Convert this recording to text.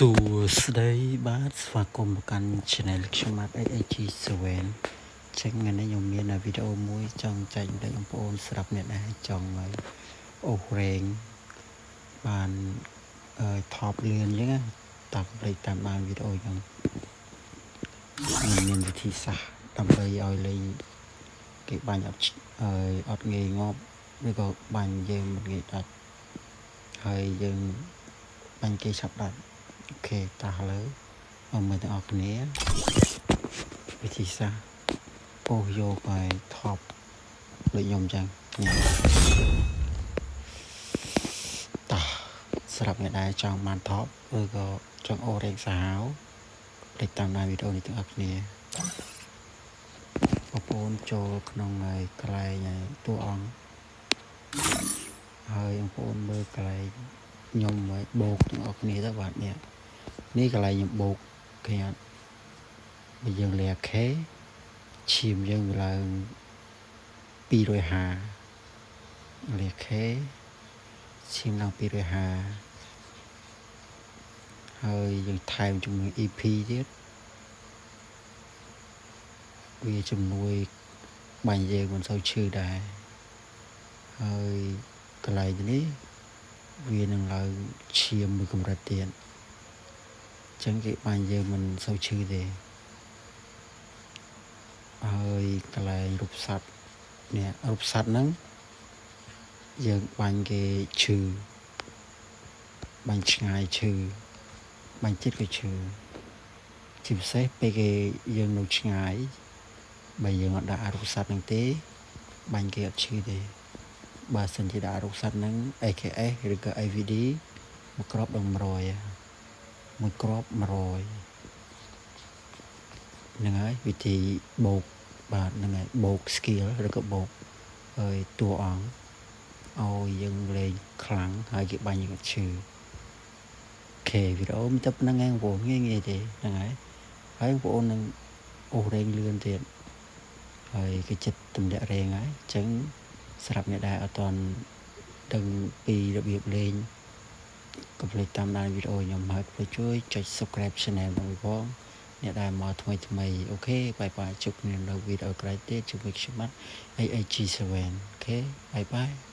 ួស្តីបាទស្វាគមន៍មកកាន់ Channel ខ្ញុំបាទ HAG7 ចឹងថ្ងៃនេះខ្ញុំមានវីដេអូមួយចង់ចែករំលែកបងប្អូនស្រាប់អ្នកដែលចង់ឲ្យអូស rank បានអឺ top លឿនអញ្ចឹងណាតាកុំភ្លេចតាមបានវីដេអូខ្ញុំខ្ញុំមានវិធីសាស្ត្រដើម្បីឲ្យលេងគេបាញ់អត់ឲ្យអត់ងាយងាប់ឬក៏បាញ់យើងមិនងាយដាច់ហើយយើងបាញ់គេឆាប់ដាច់ OK តោះឥឡូវមកមើលទាំងអស់គ្នាវិធីសាស្ត្រអូសយកឲ្យ top ដូចខ្ញុំអញ្ចឹងនេះតោះសម្រាប់អ្នកដែលចង់បាន top ឬក៏ចង់អូស rank សាហាវភ្លេចតាមដានវីដេអូនេះទាំងអស់គ្នាបងប្អូនចូលក្នុងហើយកន្លែងតួអង្គហើយបងប្អូនមើលកន្លែងខ្ញុំឲ្យបូកទាំងអស់គ្នាទៅបាទនេះនេះកន្លែងខ្ញុំបូកឃើញអត់បើយើងលាខេឈាមយើងវាឡើង250លាខេឈាមឡើង250ហើយយើងថែមជាមួយ EP ទៀតវាជំនួយបាញ់យើងមិនសូវឈឺដែរហើយកន្លែងនេះវានឹងឡើងឈាមមួយកម្រិតទៀតអញ្ចឹងគេបាញ់យើងមិនសូវឈឺទេហើយកន្លែងរូបសត្វនេះរូបសត្វហ្នឹងយើងបាញ់គេឈឺបាញ់ឆ្ងាយឈឺបាញ់ចិត្តក៏ឈឺជាពិសេសពេលគេយើងនៅឆ្ងាយបើយើងអត់ដាក់រូបសត្វហ្នឹងទេបាញ់គេអត់ឈឺទេបើសិនជាដាក់រូបសត្វហ្នឹង AKS ឬក៏ AVD មួយគ្រាប់ដល់100មួយគ្រាប់100ហ្នឹងហើយវិធីបូកបាទហ្នឹងហើយបូក skill ឬក៏បូកហើយតួអង្គឲ្យយើងលេងខ្លាំងហើយគេបាញ់យើងអត់ឈឺ OK វីដេអូមានតែប៉ុណ្្នឹងឯងបងប្អូនងាយងាយទេហ្នឹងហើយហើយបងប្អូននឹងអូស rank លឿនទៀតហើយគេចិត្តទម្លាក់ rank ហើយអញ្ចឹងសម្រាប់អ្នកដែលអត់ទាន់ដឹងពីរបៀបលេងកុំភ្លេចតាមដានវីដេអូខ្ញុំហើយកុំភ្លេចជួយចុច Subscribe Channel មួយផងអ្នកដែលមកថ្មីថ្មី OK bye bye ជួបគ្នានៅវីដេអូក្រោយទៀតជាមួយខ្ញុំបាទ AAG7 OK bye bye.